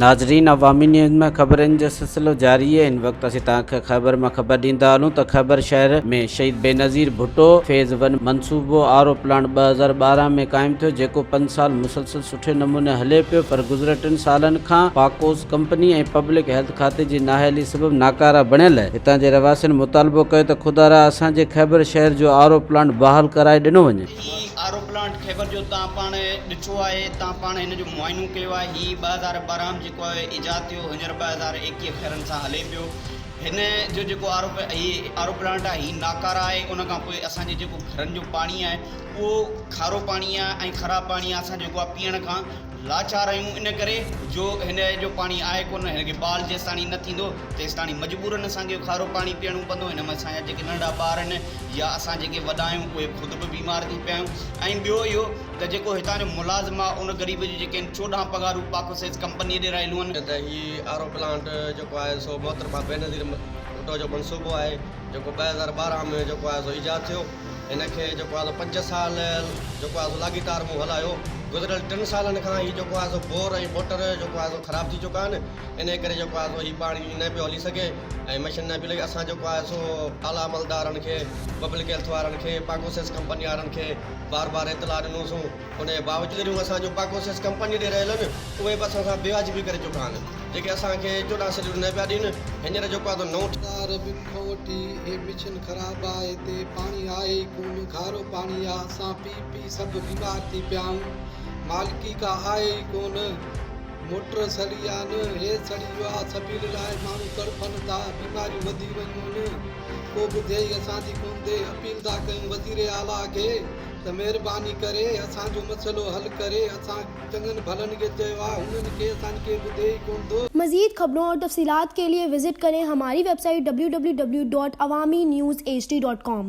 ناظرين عوامي نيوز ۾ خبرن جو سلسلو جاري آهي هن وقت اسين توهان کي خيبر مان خبر ڏيندا هلون ته خيبر شهر ۾ شهيد بينظير ڀٽو فيز ون منصوبو آر او پلانٽ 2012 ۾ قائم ٿيو جيڪو پنج سال مسلسل سٺي نموني هلي پيو پر گذريل ٽن سالن کان پاڪوس ڪمپني ۽ پبلڪ هيلٿ کاتي جي نااهلي سبب ناڪاره بڻيل هتان جي رهواسين مطالبو ڪيو ته خدارا اسان جي خيبر شهر جو آر او پلانٽ بحال ڪرائي ڏنو وڃي. هي آر او پلانٽ خيبر جو تان پاڻ ڏٺو آهي تان پاڻ هن جو معائنو ڪيو آهي هي 2012 م جيڪو آهي ايجاد ٿيو هينئر 2021 خيرن سان هلي پيو هن جو جيڪو آر او هي آر او پلانٽ آهي هي ناڪاره آهي ان کان پوء اسان جي جيڪو گهرن جو پاڻي آهي اهو کارو پاڻي آهي ۽ خراب پاڻي آهي اسان جيڪو آهي پيئڻ کان لاچار آهيون ان ڪري جو هن جو پاڻي آهي ڪونه هن کي بال جيستاڻي نه ٿيندو تيستاڻي مجبورن اسان کي کارو پاڻي پيئڻو پوندو هن ۾ اسان جا جيڪي ننڍڙا ٻار آهن يا اسان جيڪي وڏا آهيون اهي خود به بيمار ٿي پيا آهيون ۽ ٻيو اهو ته جيڪو هتان جو ملازم آهي ان غريب جون جيڪي آهن 14 پگهارون پاڪوسيز ڪمپنيء ڏي رهيلون آهن. ته هي آر او پلانٽ جيڪو آهي سو محترمه بينظير ڀٽو جو منصوبو آهي جيڪو 2012 ۾ جيڪو آهي سو ايجاد ٿيو. هن کي جيڪو آهي سو پنج سال جيڪو آهي سو لاڳيتار مون هلايو. گذريل ٽن سالن کان هي جيڪو آهي سو بور ۽ موٽر جيڪو آهي سو خراب ٿي چڪا آهن. انهي ڪري جيڪو آهي سو هي پاڻي نه پيو هلي سگهي ۽ مشين نه پئي لڳي. اسان جيڪو آهي سو اعليٰ عملدارن کي، پبلڪ هيلٿ وارن کي، پاڪوسيس ڪمپني وارن کي بار بار اطلاع ڏنوسون. انهي باوجود جهڙيون اسان جون پاڪوسيس ڪمپني ڏي رهيل آهن اهي به اسان سان بيواجبي ڪري چڪا آهن. جيڪي اسان کي 14 سيلريون نه پيا ڏين. هينئر جيڪو آهي سو نئون. 2020 کان وٺي هي مشن خراب آ هتي پاڻي آهي ئي ڪون کارو پاڻي آ اسان پي پي سڀ بيمار ٿي پيا آهيون مالڪي ڪا آهي ئي ڪون موٽر سڙي آ نه هي سڙي ويو آ سبيل لاء ماڻهو تڙڦن ٿا بيماريون وڌي ويون آهن ڪو ٻڌي ئي اسان جي ڪون ٿي اپيل ٿا ڪيون وزير اعليٰ کي ته مهرباني ڪري اسان جو مسئلو حل ڪري اسان چڱن ڀلن کي چيو آ هنن کي اسان کي ٻڌي ئي ڪون ٿو. مزيد خبرون اور تفصيلات کے لئے وزٽ ڪرين ھماري web site www.awamiNewsHD.com.